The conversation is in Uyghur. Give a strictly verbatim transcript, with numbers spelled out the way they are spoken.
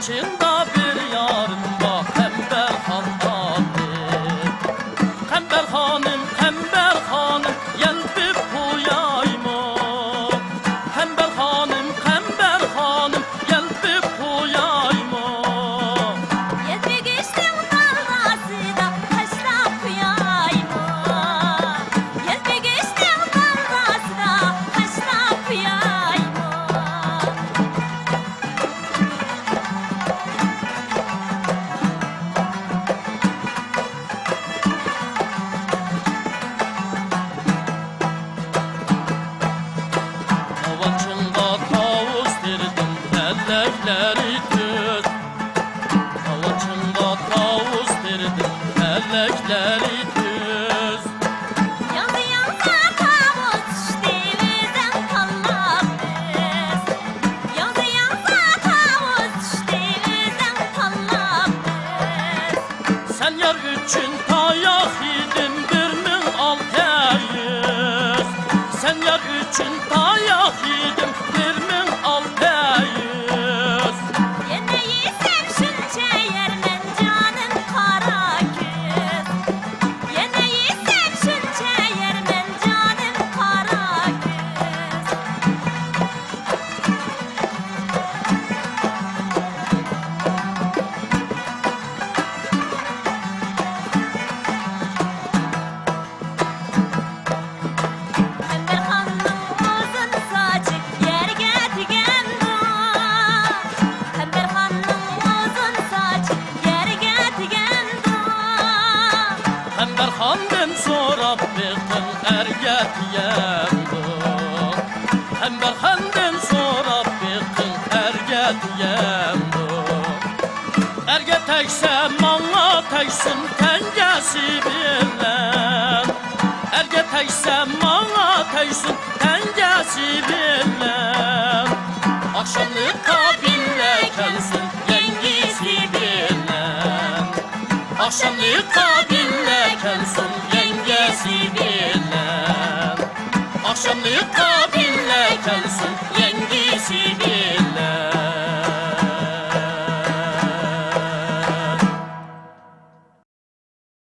شىندا بىر يارىم بار، قەمبەرخان ئاتلىق. قەمبەر خانىم، قەمبەر خانىم، يەلپۈپ قويايمۇ؟ قەمبەر خانىم، قەمبەر خانىم، يەلپۈپ قويايمۇ؟ يەلپۈگۈچنىڭ داللاسىدا تاشلاپ قويايمۇ؟ يەلپۈگۈچنىڭ داللاسىدا تاشلاپ قويايمۇ؟ قاۋانچىڭغا تاۋۇز تېرىدىم، پەلەكلىرى تۈز. قاۋانچىڭغا تاۋۇز تېرىدىم، پەلەكلىرى تۈز. ياڭزا ياڭزا تاۋۇز چۈشتى، ئۆزۈڭ تاللاپ ئۈز. ياڭزا ياڭزا تاۋۇز چۈشتى، ئۆزۈڭ تاللاپ ئۈز. سەن يار ئۈچۈن تاياق يېدىم بىر مىڭ ئالتە يۈز. سەن يار ئۈچۈن تاياق يېدىم بىر مىڭ ئالتە يۈز. يەنە يېسەم شۇنچە يەرمەن جانىم قارا كۆز. يەنە يېسەم شۇنچە يەرمەن جانىم قارا كۆز. قەمبەرخاننىڭ ئۇزۇن ساچى يەرگە تېگەمدۇ؟ قەمبەرخاننىڭ ئۇزۇن ساچى يەرگە تېگەمدۇ؟ قەمبەرخاندىن سوراپ بېقىڭ، ئەرگە تېگەمدۇ؟ قەمبەرخاندىن سوراپ بېقىڭ، ئەرگە تېگەمدۇ؟ ئەرگە تەگسە ماڭا تەگسۇن تەڭگەسى بىلەن. ئەرگە تەگسە ماڭا تەگسۇن تەڭگەسى بىلەن. ئاخشاملىققا